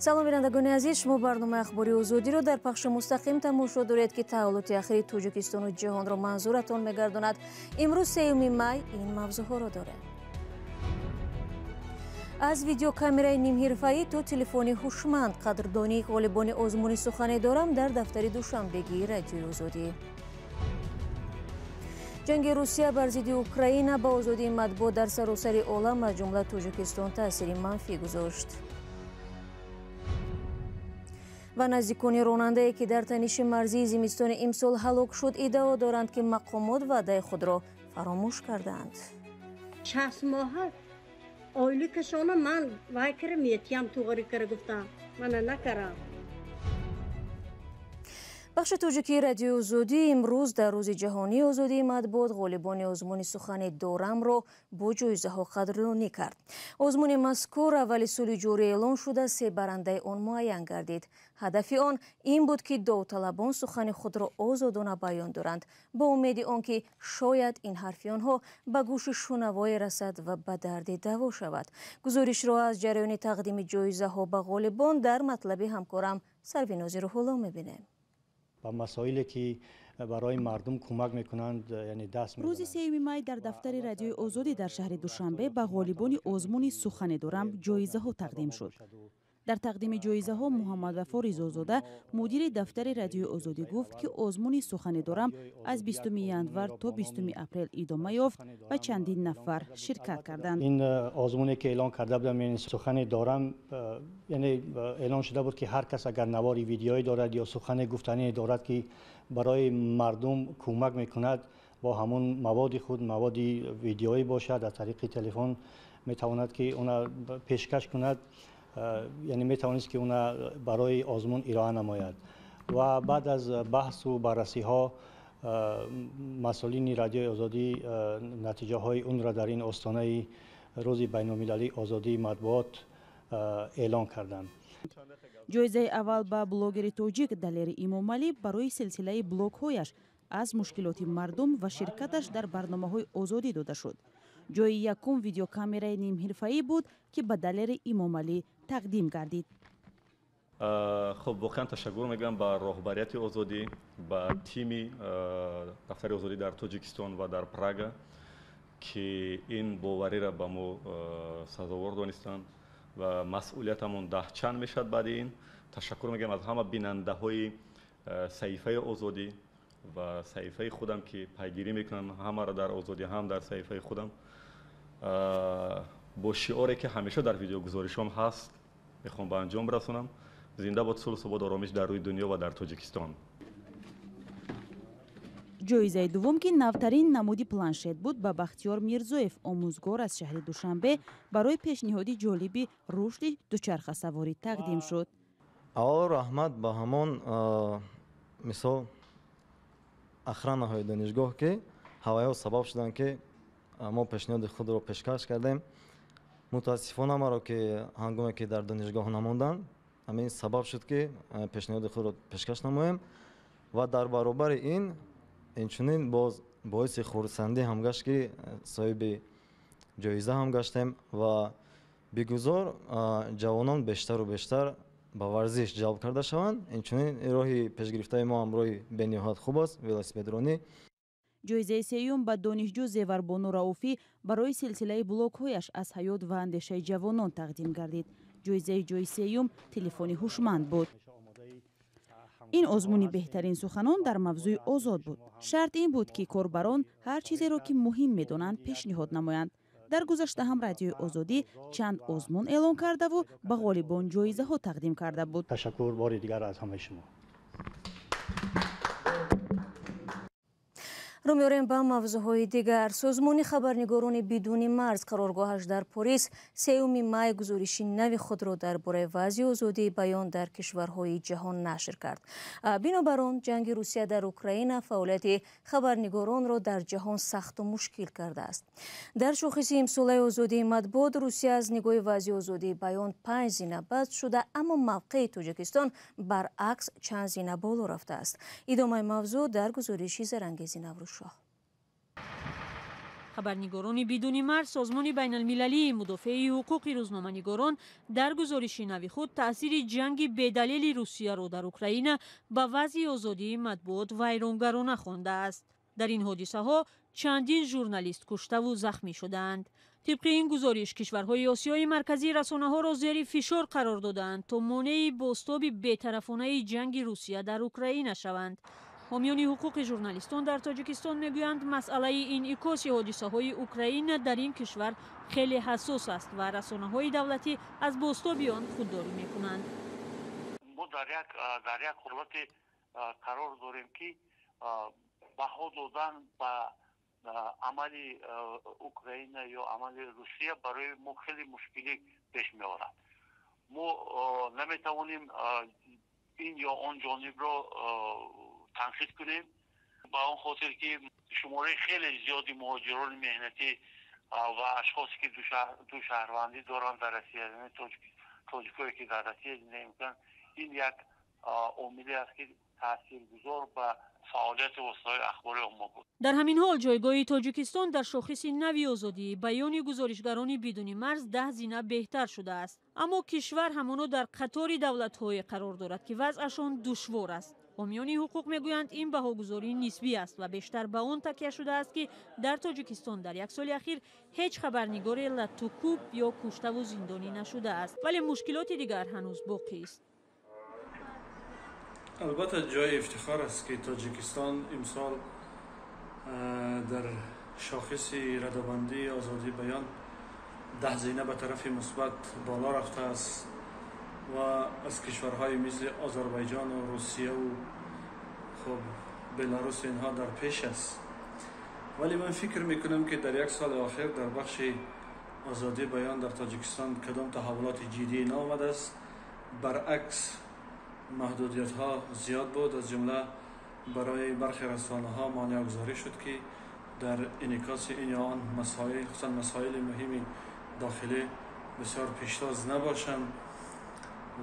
Салом, бинандагони азиз, шумо барномаи ахбори Озодиро дар пахши мустақим тамошо доред, ки таҳаввулоти ахири Тоҷикистону ҷаҳонро манзуратон мегардонад. Имрӯз 3 май ин мавзӯъҳоро дорем. Аз видеокамераи нимҳирфаӣ то телефони ҳушманд, қадрдонии ғолибони озмуни сухане дорам дар дафтари душанбегии Радиои Озодӣ. Ҷанги Русия бар зидди Украина ба озодии матбуот дар саросари олам, аз ҷумла Тоҷикистон, таъсири манфӣ гузошт. Ва наздикони ронандае, ки дар таниши марзии зимистони имсол ҳалок шуд, иддао доранд, ки мақомот ваъдаи худро фаромӯш кардаанд. 6 моҳа ойликашона ман вай кара метиям, туғри кара гуфтам, мана накарам. Бахши тоҷикии Радиои Озодӣ имрӯз дар рӯзи ҷаҳонии озодии матбуот ғолибони озмуни сухани дорамро бо ҷоизаҳо қадрдонӣ кард. Озмуни мазкур аввали соли ҷорӣ эълон шуда, се барандаи он муайян гардид. Ҳадафи он ин буд, ки довталабон сухани худро озодона баён доранд, бо умеди он ки шояд ин ҳарфи онҳо ба гӯши шунавое расад ва ба дарди даво шавад. Гузоришро аз ҷараёни тақдими ҷоизаҳо ба ғолибон дар матлаби ҳамкорам Сарвинози Рӯҳулло мебинем. Ба масоиле ки барои мардум кӯмак мекунанд, яъне даст мезананд. Рӯзи 3 май дар дафтари Радиои Озодӣ дар шаҳри Душанбе ба ғолибони озмуни сухане дорам ҷоизаҳо тақдим шуд. Дар тақдими ҷоизаҳо Муҳаммадвафо Ризозода, мудири дафтари Радиои Озодӣ, гуфт, ки озмуни сухане дорам аз 20 январ то 20 апрел идома ёфт ва чандин нафар ширкат карданд. Ин озмуне ки эълон карда будам, яъне сухане дорам, яъне эълон шуда буд, ки ҳар кас агар навори видеоӣ дорад ё сухане гуфтанӣ дорад, ки барои мардум кӯмак мекунад, бо ҳамон маводи худ, маводи видеоӣ бошад, аз тариқи телефон метавонад, ки она пешкаш кунад, яъне метавонист, ки она барои озмун ироа намояд. Ва баъд аз баҳсу баррасиҳо масъулини Радиои Озодӣ натиҷаҳои онро дар ин остонаи рӯзи байналмилалии озодии матбуот эълон карданд. Ҷоизаи аввал ба блогери тоҷик Далери Имомалӣ барои силсилаи блогҳояш аз мушкилоти мардум ва ширкаташ дар барномаҳои Озодӣ дода шуд. Ҷои якум видеокамераи нимҳирфаӣ буд, ки ба Далери Имомалӣ тақдим гардид. Хуб, воқеан ташаккур мегӯям ба роҳбарияти Озодӣ, ба тими дафтари Озодӣ дар Тоҷикистон ва дар Прага, ки ин бовариро ба мо сазовор донистанд ва масъулиятамон даҳчанд мешавад. Баъди ин ташаккур мегӯям аз ҳама бинандаҳои саҳифаи Озодӣ ва саҳифаи худам, ки пайгирӣ мекунанд ҳамаро дар Озодӣ, ҳам дар саҳифаи худам. Бо шиоре ки ҳамеша дар видеогузоришҳом ҳаст, мехоҳам ба анҷом расонам: зинда бод сулҳ, субот, оромиш дар рӯи дунё ва дар Тоҷикистон. Ҷоизаи дуввум, ки навтарин намуди планшет буд, ба Бахтиёр Мирзоев, омӯзгор аз шаҳри Душанбе, барои пешниҳоди ҷолиби рушди дучархасаворӣ тақдим шуд. Аввало раҳмат ба ҳамон мисол охранаҳои донишгоҳ, ки ҳавайҳо сабаб шуданд, ки мо пешниҳоди худро пешкаш кардем. Мутаассифона маро, ки ҳангоме ки дар донишгоҳ намонданд, ҳамин сабаб шуд, ки пешниҳоди худро пешкаш намоем. Ва дар баробари ин инчунин боз боиси хурсандӣ ҳам гашт, ки соҳиби ҷоиза ҳам гаштем. Ва бигузор ҷавонон бештару бештар ба варзиш ҷалб карда шаванд. Инчунин роҳи пешгирифтаи мо ҳам роҳи бениҳоят хуб аст, велосипедронӣ. Ҷоизаи сеюм ба донишҷӯ Зеварбону Рауфӣ барои силсилаи блогҳояш аз ҳаёт ва андешаи ҷавонон тақдим гардид. Ҷоизаи ҷои сеюм телефони ҳушманд буд. Ин озмуни беҳтарин суханон дар мавзӯи озод буд. Шарт ин буд, ки корбарон ҳар чизеро, ки муҳим медонанд, пешниҳод намоянд. Дар гузашта ҳам Радиои Озодӣ чанд озмун эълон кардаву ба ғолибон ҷоизаҳо тақдим карда буд. Ташаккур бори дигар аз ҳамаи шумо. Рӯ меорем ба мавзӯъҳои дигар. Созмони хабарнигорони бидуни марз, қароргоҳаш дар Порис, 3 май гузориши нави худро дар бораи вазъи озодии баён дар кишварҳои ҷаҳон нашр кард. Бинобар он, ҷанги Русия дар Украина фаъолияти хабарнигоронро дар ҷаҳон сахту мушкил кардааст. Дар шохиси имсолаи озодии матбуот Русия аз нигоҳи вазъи озодии баён 5 зина баст шуда, аммо мавқеи Тоҷикистон баръакс чанд зина боло рафтааст. Идомаи мавзӯъ дар гузориши Зарангези Наврӯзшоҳ. Хабарнигорони бидуни марз, созмони байналмилалии мудофеи ҳуқуқи рӯзноманигорон, дар гузориши нави худ таъсири ҷанги бедалели Русияро дар Украина ба вазъи озодии матбуот вайронгарона хондааст. Дар ин ҳодисаҳо чандин журналист куштаву захмӣ шудаанд. Тибқи ин гузориш, кишварҳои Осиёи Марказӣ расонаҳоро зери фишор қарор додаанд, то монеи бозтоби бетарафонаи ҷанги Русия дар Украина шаванд. Ҳомиёни ҳуқуқи журналистон дар Тоҷикистон мегӯянд, масъалаи инъикоси ҳодисаҳои Украина дар ин кишвар хеле ҳассос аст ва расонаҳои давлатӣ аз бозтоби он худдорӣ мекунанд. Мо дар як ҳолате қарор дорем, ки баҳо додан ба амали Украина ё амали Русия барои мо хеле мушкилӣ пеш меорад. Мо наметавонем ин ё он ҷонибро танқид кунем, ба он хотир ки шумораи хеле зиёди муҳоҷирони меҳнатӣ ва ашхосе ки ду шаҳрвандӣ доранд дар Россия, тоҷикое ки дар Россия зиндагӣ мекунанд, ин як омиле аст, ки таъсиргузор ба фаъолияти воситаҳои ахбори омма буд. Дар ҳамин ҳол, ҷойгоҳи Тоҷикистон дар шохиси нави озодии баёни гузоришгарони бидуни марз 10 зина беҳтар шудааст, аммо кишвар ҳамоно дар қатори давлатҳое қарор дорад, ки вазъашон душвор аст. Ҳомиёни ҳуқуқ мегӯянд, ин баҳогузорӣ нисбӣ аст ва бештар ба он такя шудааст, ки дар Тоҷикистон дар як соли ахир ҳеҷ хабарнигоре латтукӯб ё куштаву зиндонӣ нашудааст, вале мушкилоти дигар ҳанӯз боқист. Албатта, ҷои ифтихор аст, ки Тоҷикистон имсол дар шохиси радабандии озодии баён 10 зина ба тарафи мусбат боло рафтааст ва аз кишварҳои мисли Озарбойҷону Русияву хуб Беларус инҳо дар пеш аст. Вале ман фикр мекунам, ки дар як соли охир дар бахши озодии баён дар Тоҷикистон кадом таҳаввулоти ҷиддӣ наомадааст. Баръакс, маҳдудиятҳо зиёд буд, аз ҷумла барои бархе расонаҳо монеагузорӣ шуд, ки дар инъикоси ин ё он масоил, хусусан масоили муҳими дохилӣ, бисёр пештоз набошанд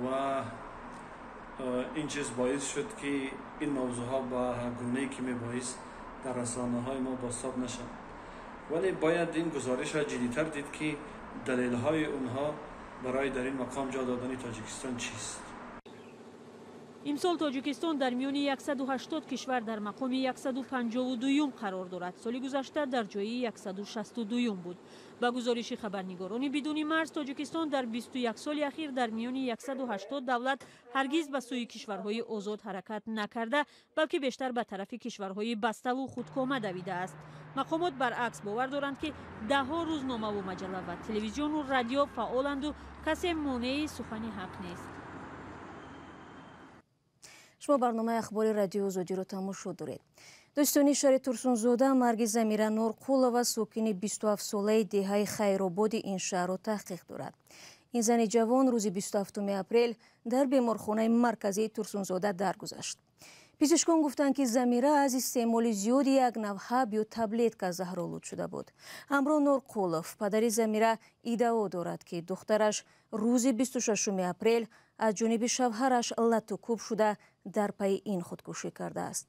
ва ин чиз боис шуд, ки ин мавзӯъҳо ба гунае ки мебоист дар расонаҳои мо бозтоб нашаванд. Вале бояд ин гузоришро ҷиддитар дид, ки далелҳои онҳо барои дар ин мақом ҷо додани Тоҷикистон чист. Имсол Тоҷикистон дар миёни 180 кишвар дар мақоми 152-юм қарор дорад. Соли гузашта дар ҷои 162-юм буд. Ба гузориши хабарнигорони бидуни марз, Тоҷикистон дар 21 соли ахир дар миёни 180 давлат ҳаргиз ба сӯи кишварҳои озод ҳаракат накарда, балки бештар ба тарафи кишварҳои баставу худкома давидааст. Мақомот баръакс бовар доранд, ки даҳҳо рӯзномаву маҷалла ва телевизиону радио фаъоланду касе монеи сухани ҳақ нест. Шумо барномаи ахбори Радиои Озодиро тамошо доред. Дӯстони шаҳри Турсунзода марги Замира Норқулова, сокини 27-солаи деҳаи Хайрободи ин шаҳрро таҳқиқ дорад. Ин зани ҷавон рӯзи 27 апрел дар беморхонаи марказии Турсунзода даргузашт. Пизишкон гуфтанд, ки Замира аз истеъмоли зиёди як нав ҳаб ё таблетка заҳролуд шуда буд. Ҳамроҳ Норқулов, падари Замира, иддао дорад, ки духтараш рӯзи 26 апрел аз ҷониби шавҳараш латтукӯб шуда, дар пайи ин худкушӣ кардааст.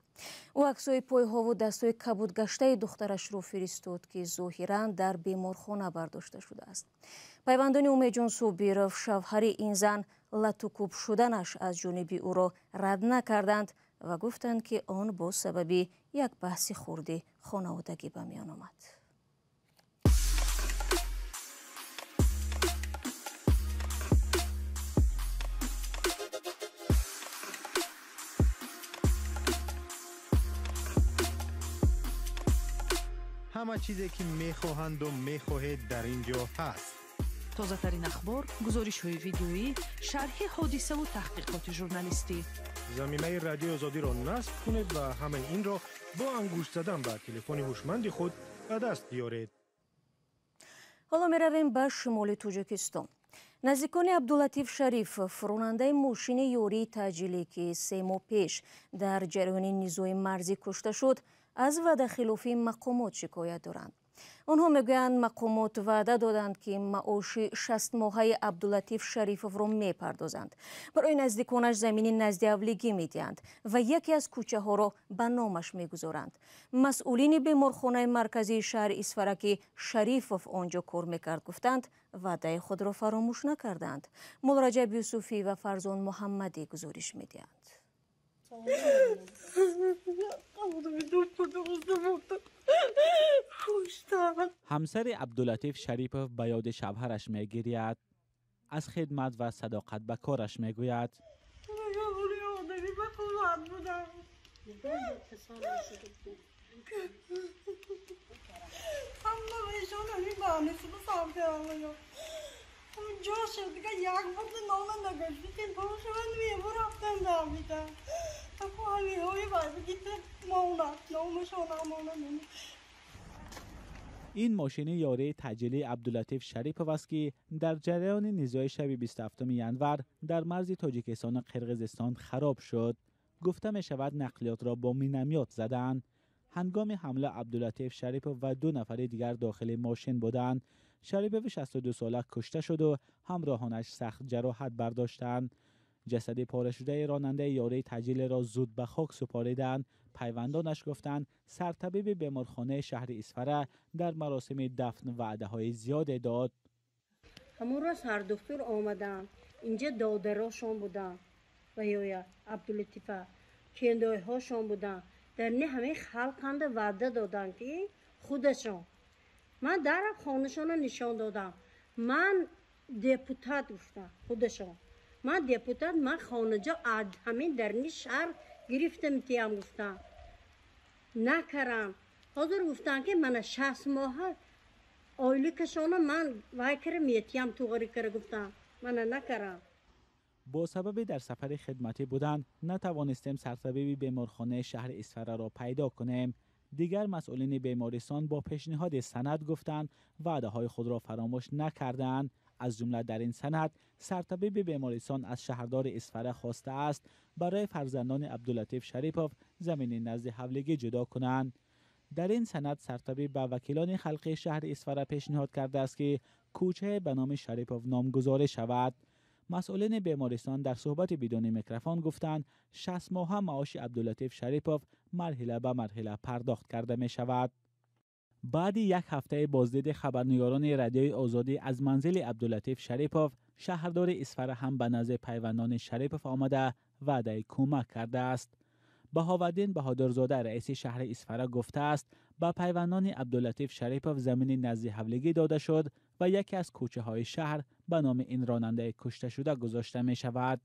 Ӯ аксҳои пойҳову дастҳои кабудгаштаи духтарашро фиристод, ки зоҳиран дар беморхона бардошта шудааст. Пайвандони Умедҷон Собиров, шавҳари ин зан, латтукӯб шуданаш аз ҷониби ӯро рад накарданд ва гуфтанд, ки он бо сабаби як баҳси хурди хонаводагӣ ба миён омад. Ҳама чизе ки мехоҳанду мехоҳед, дар ин ҷо ҳаст. Тозатарин ахбор, гузоришҳои видеоӣ, шарҳи ҳодисаву таҳқиқоти журналистӣ. Замимаи Радиои Озодиро насб кунед ва ҳамаи инро бо ангушт задан ба телефони ҳушманди худ ба даст биёред. Ҳоло меравем ба шимоли Тоҷикистон. Наздикони Абдулатиф Шарифов, ронандаи мошини ёрии таъҷилӣ, ки 3 моҳ пеш дар ҷараёни низои марзӣ кушта шуд, аз ваъдахилофии мақомот шикоят доранд. Онҳо мегӯянд, мақомот ваъда доданд, ки маоши 60 моҳаи Абдулатиф Шарифовро мепардозанд, барои наздиконаш замини назди ҳавлигӣ медиҳанд ва яке аз кӯчаҳоро ба номаш мегузоранд. Масъулини беморхонаи марказии шаҳри Исфара, ки Шарифов он ҷо кор мекард, гуфтанд, ваъдаи худро фаромӯш накарданд. Муллораҷаб Юсуфӣ ва Фарзон Муҳаммадӣ гузориш медиҳанд. Ҳамсари Абдулатиф Шарипов ба ёди шавҳараш мегиряд, аз хидмат ва садоқат ба кораш мегӯяд. Ин мошини ёрии таъҷилии Абдулатиф Шарипов аст, ки дар ҷараёни низои шаби 27 январ дар марзи Тоҷикистону Қирғизистон хароб шуд. Гуфта мешавад, нақлиётро бо миномёт заданд. Ҳангоми ҳамла Абдулатиф Шарипов ва ду нафари дигар дохили мошин буданд. Шарипови 62сола кушта шуду ҳамроҳонаш сахт ҷароҳат бардоштанд. Ҷасади порашудаи ронандаи ёрии таъҷилиро зуд ба хок супориданд. Пайвандонаш гуфтанд, сартабиби беморхонаи шаҳри Исфара дар маросими дафн ваъдаҳои зиёде дод. Ҳамон рӯз ҳар духтур омаданд инҷа, додарошон буданд ва ёя Абдулатифа кендойҳошон буданд. Дар не ҳамаи халқанда ваъда доданд, ки худашон ман дарав хонашонро нишон додам. Ман депутат, гуфтам, худашон ман депутат, ман хонаҷо ҳамин дарни шаҳр гирифтам тиям, гуфтам, накарам. Ҳозир гуфтам, ки мана 60 моҳа ойликашона ман вай кара метиям, туғри кара, гуфтам, мана накарам. Бо сабаби дар сафари хидматӣ будан натавонистем сартабиби беморхонаи шаҳри Исфараро пайдо кунем. Дигар масъулини бемористон бо пешниҳоди санад гуфтанд, ваъдаҳои худро фаромӯш накардаанд. Аз ҷумла дар ин санад сартабиби бемористон аз шаҳрдори Исфара хостааст, барои фарзандони Абдулатиф Шарипов замини назди ҳавлигӣ ҷудо кунанд. Дар ин санад сартабиб ба вакилони халқии шаҳри Исфара пешниҳод кардааст, ки кӯчае ба номи Шарипов номгузорӣ шавад. Масъулини бемористон дар суҳбати бидуни микрофон гуфтанд, 60 моҳа маоши Абдулатиф Шарипов марҳила ба марҳила пардохт карда мешавад. Баъди як ҳафтаи боздиди хабарнигорони Радиои Озодӣ аз манзили Абдулатиф Шарипов, шаҳрдори Исфара ҳам ба назди пайвандони Шарипов омада, ваъдаи кӯмак кардааст. Баҳоваддин Баҳодурзода, раиси шаҳри Исфара, гуфтааст, ба пайвандони Абдулатиф Шарипов замини назди ҳавлигӣ дода шуд ва яке аз кӯчаҳои шаҳр ба номи ин ронандаи кушташуда гузошта мешавад.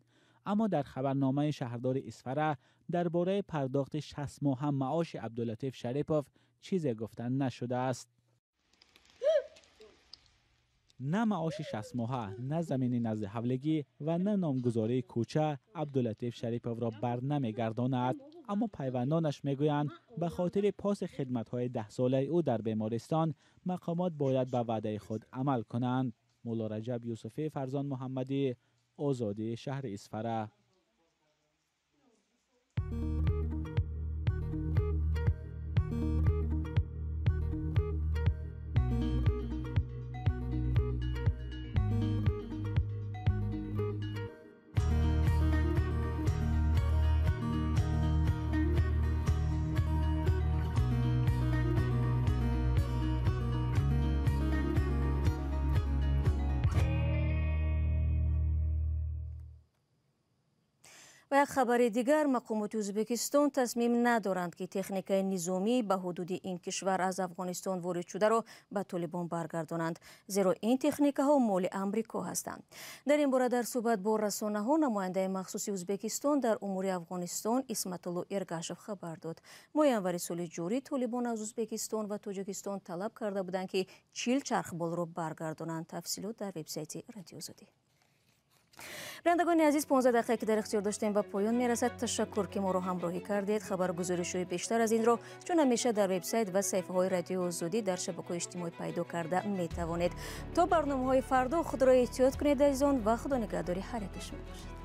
Аммо дар хабарномаи шаҳрдори Исфара дар бораи пардохти 60 моҳа маоши Абдулатиф Шарипов чизе гуфта нашудааст. На маоши 60 моҳа, на замини назди ҳавлигӣ ва на номгузории кӯча Абдулатиф Шариповро бар намегардонад. Аммо пайвандонаш мегӯянд, ба хотири поси хидматҳои 10 солаи ӯ дар бемористон мақомот бояд ба ваъдаи худ амал кунанд. Муллораҷаб Юсуфӣ, Фарзон Муҳаммадӣ, Озодӣ, шаҳри Исфара. Ва як хабари дигар: мақомоти Ӯзбекистон тасмим надоранд, ки техникаи низомӣ ба ҳудуди ин кишвар аз Афғонистон ворид шударо ба Толибон баргардонанд, зеро ин техникаҳо моли Амрико ҳастанд. Дар ин бора дар суҳбат бо расонаҳо намояндаи махсуси Ӯзбекистон дар умури Афғонистон Исматулло Эргашев хабар дод. Моҳи январи соли ҷорӣ Толибон аз Ӯзбекистон ва Тоҷикистон талаб карда буданд, ки 40 чархболро баргардонанд. Тафсилот дар вебсайти Радиои Озодӣ. Бинандагони азиз, 15 дақиқа, ки дар ихтиёр доштем, ба поён мерасад. Ташаккур, ки моро ҳамроҳӣ кардед. Хабару гузоришҳои бештар аз инро чун ҳамеша дар вебсайт ва саҳифаҳои Радиои Озодӣ дар шабакаҳои иҷтимоӣ пайдо карда метавонед. То барномаҳои фардо худро эҳтиёт кунед, азизон, ва Худо нигаҳдори ҳар яки шумо бошад.